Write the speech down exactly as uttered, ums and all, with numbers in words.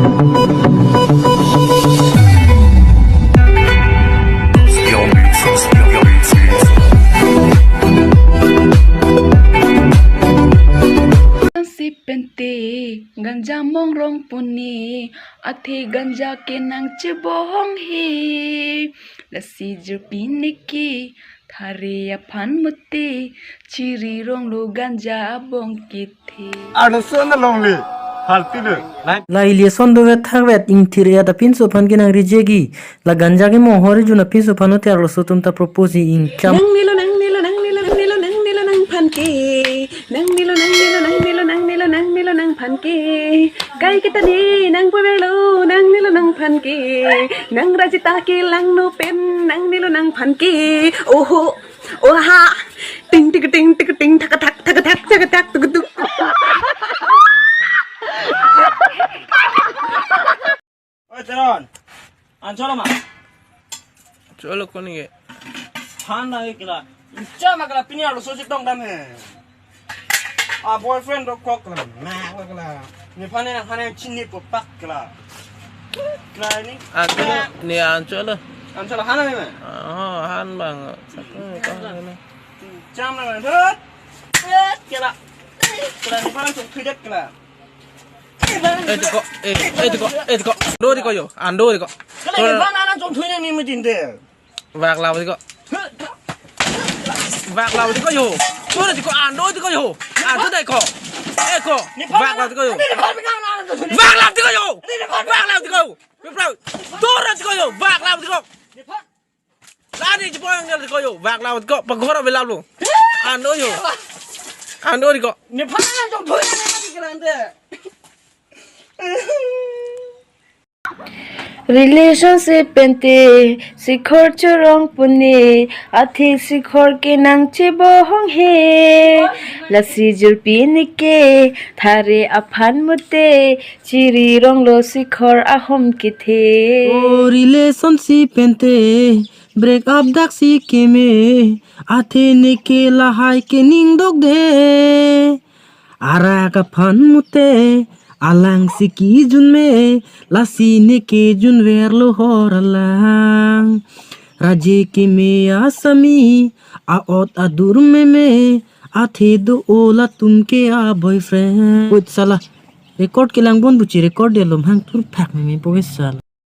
Si pente ganja mongrong puni, athe ganja ke nangchebohong he. Lasi jirpi neke thare aphan mute, chiri ronglo ganja abong kethe. Arloso na longle, halti le. La election dovet thakvet ingthir-et apinso aphan ke nang reject-i. La ganja kemong hor-i jun apinso aphan hote arloso atum ta propose-i ingcham. Nangnelo, nangnelo, nangnelo, nangnelo, nangnelo nangphan ke. Nangnelo, nangnelo, nangnelo, nangnelo, nangnelo nangphan ke. Kaiketa ne nangpuverlo, nangnelo nangphan ke. Nang Rajita kelangno pen, nangnelo nangphan ke. Oho, oha. Ting tik ting tik ting, thak thak thak thak thak thak, tuk tuk. Oi, Teron. An cholo ma? Cholo koni ke? Han na ke kela. Icha ma kela, pini arloso chetong dam he. A boyfriend dokok kela. Ma kela. Nephan ne, nephan ne chinipo pak kela. Kela ni. An cholo, ne an cholo. An cholo han na me? Oh, han bang. Satu, kau na. Cham na me. Kela. Kela nephan ne chok thudet kela. Eh, tiko, eh, eh, tiko, eh, tiko. Ando tiko yo, ando tiko. Kala ke bana nang chong thui nang ni mutin de. Vak law tiko. Vak law tiko yo. Ando tiko, ando tiko yo. Ando tiko. Eh, ko. Vak law tiko yo. Vak law tiko yo. Vak law tiko. Vak law tiko yo. Vak law tiko. Lani chipon yang tiko yo, vak law tiko, paghor abe law lo. Ando yo. Ando tiko. Nephan nang chong thui nang ni grande. Relationship pente, sikhor chorong puni, athe sikhor ke nangchebohong he. Lasi jirpi neke, thare aphan mute, chiri ronglo sikhor ahom kethe. O relationship pente, break up dak si keme, athe neke lahai ke ning dokde. Arak aphan mute, alang si kijun me, lasi neke junverlo hor alang. Raje keme asami, a-ot adur meme, athe do-o latum ke a boyfriend. Wait, sala. Record kelang bon buchi record de lom hang thur phak meme po ke sala.